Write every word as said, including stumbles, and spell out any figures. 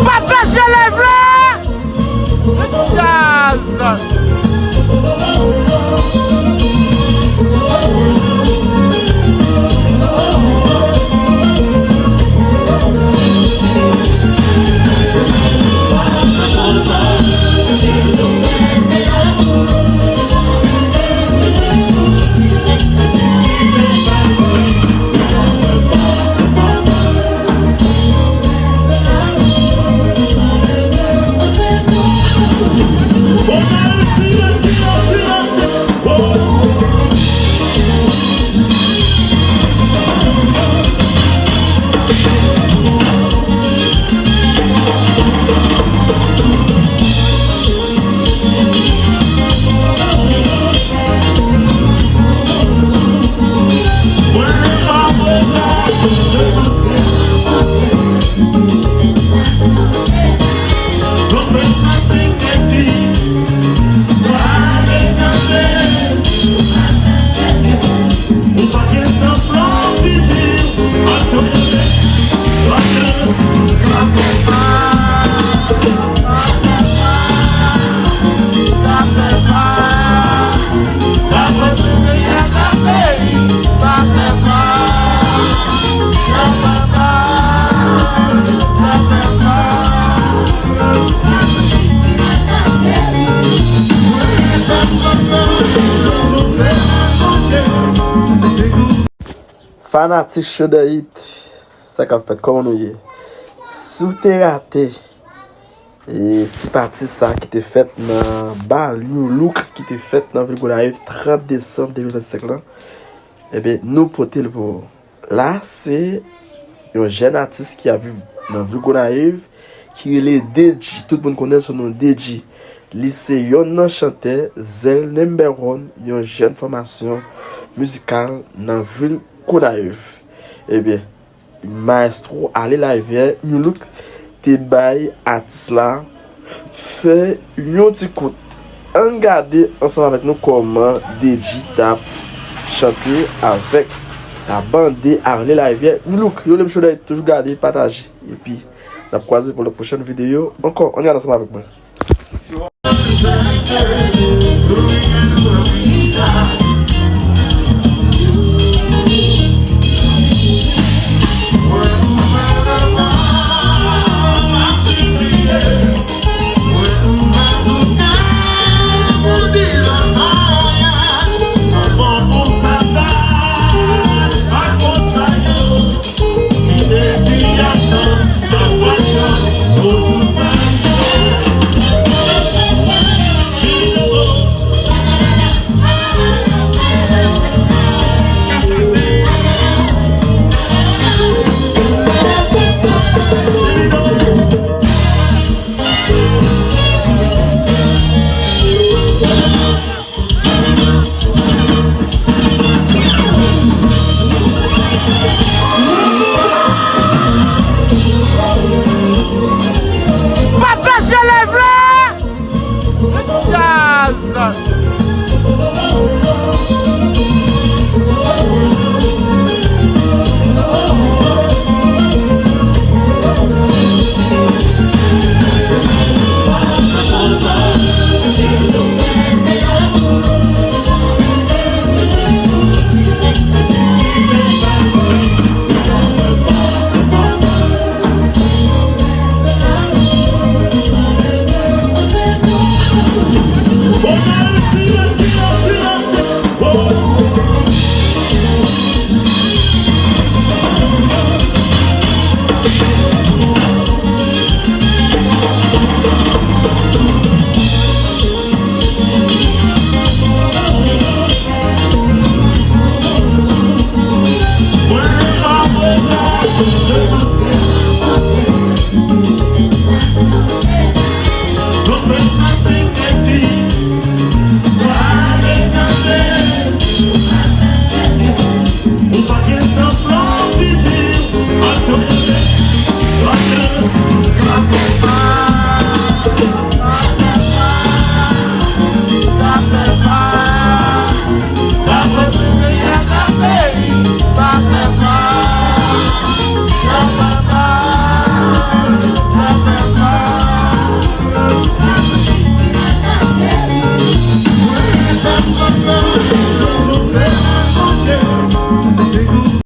Pataje live la! Jazz! Fanatik Show the Hit, sa k ap fèt, kòman nou ye? Si w te rate, e, ti pati sa ki te fèt nan bal New Look ki te fèt nan vil Gonayiv trant desanm de mil vennsenk lan, ebyen, nou pote l pou ou. La, se yon jèn atis ki ap viv nan vil Gonayiv, ki rele Dedji. Tout moun konnen l sou non Dedji. Li se yonn nan chantè Zèl Number One, yon jèn fòmasyon mizikal nan vil Gonayiv. Ebyen, Mayestwo Ale Layvè, New Look, te bay atis la fè yon ti kout. Ann gade ansanm avèk nou kòman Dedji t ap chante avèk, t ap bande Ale Layvè, New Look. Yo, lè m Show the Hit, toujou gade, pataje. Epi, n ap kwaze pou lòt pwochèn videyo ankò. Ann gade ansanm avèk mwen. Pataje live la! Jazz!